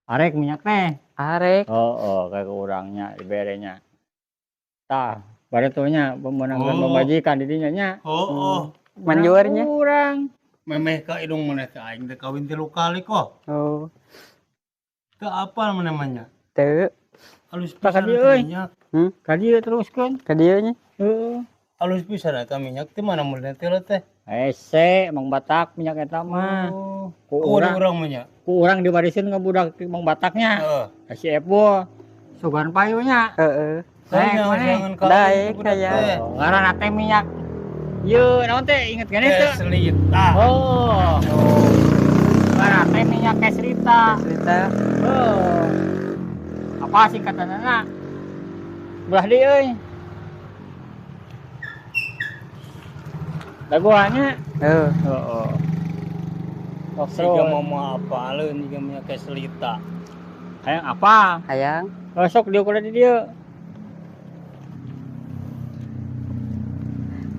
Arek minyak teh. Arek. Oh, kayak urangnya diberenya. Tah, bare tuh nya memenangkan Oh. pemajikan di dinya nya. Oh, Manjurnya. Urang. Memeh ka indung maneh teh aing teh kawin 3 kali kok. Oh, Teu apal maneh mah nya. Teu. Halus Tah, pisan ka dieu eta euy. Minyak. Ka dieu teruskeun. Ka dieu nya. Heeh. Halus pisan eta minyak teh mana meulina teh teh. Hese, Mang Batak minyak eta mah. Oh. Ku Ku urang, urang mah nya. Ku urang diwarisin ka budak Mang Bataknya. Heeh. Si Epo. Sugan payunya. Heeh. Daek Saya maneh. jangan kawin Daek, budak hayang. teh. Oh, ngaranna teh minyak. Ye, naon teh inget gak teh? Keslita. Oh. Ngaranna teh minyak keslita. Cerita. Oh. Apa sih katanya? Belah di euy. Dagoannya. Heeh. Heeh. Sok Siga terus. mau apa leun jiga minyak keslita. Hayang apa? Hayang. Oh, sok diukur di dieu.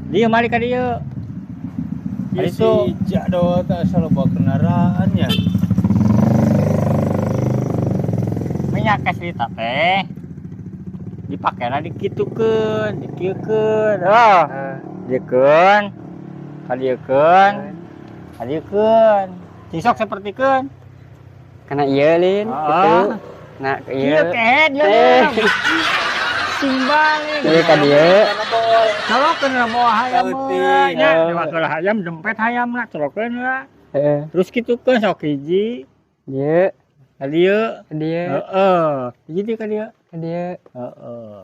Dieu mari ka dieu. Ieu Itu. si Jado teh asal loba kendaraan nya. Minyak keslita teh dipakena dikitukeun, dikieukeun. Oh, Heeh. dieukeun. Kadieukeun, kadieukeun. Cing sok sapertikeun. Kana ieu lin Ah. kitu. Nah, ke Kieu ieu. kehed Eh. ya. Sing balik. Ieu ka dieu. Colokeun lah bawa hayam Sauti. nya, Oh. dewa hayam dempet hayamna colokeun lah. Heeh. Terus kitukeun sok hiji, Ieu ka dieu. ka dieu, Heeh. Hiji deui ka dieu. Ka dieu. Heeh.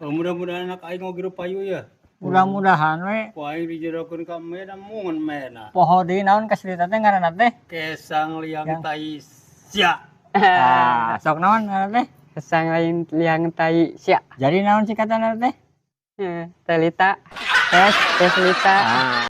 Oh, mudah-mudahan anak aing oge payu ya. Mudah-mudahan we Ku aing dijodohkeun ka mena mungun mena. poho deui naon kaslita teh ngaranna teh? Kesang liang Yang- tai sia. Ah, sok naon ngaranna teh? Kesang lain liang tai sia. Jadi naon singkatanna teh? Heeh, Telita, Tes. Keslita. Ah.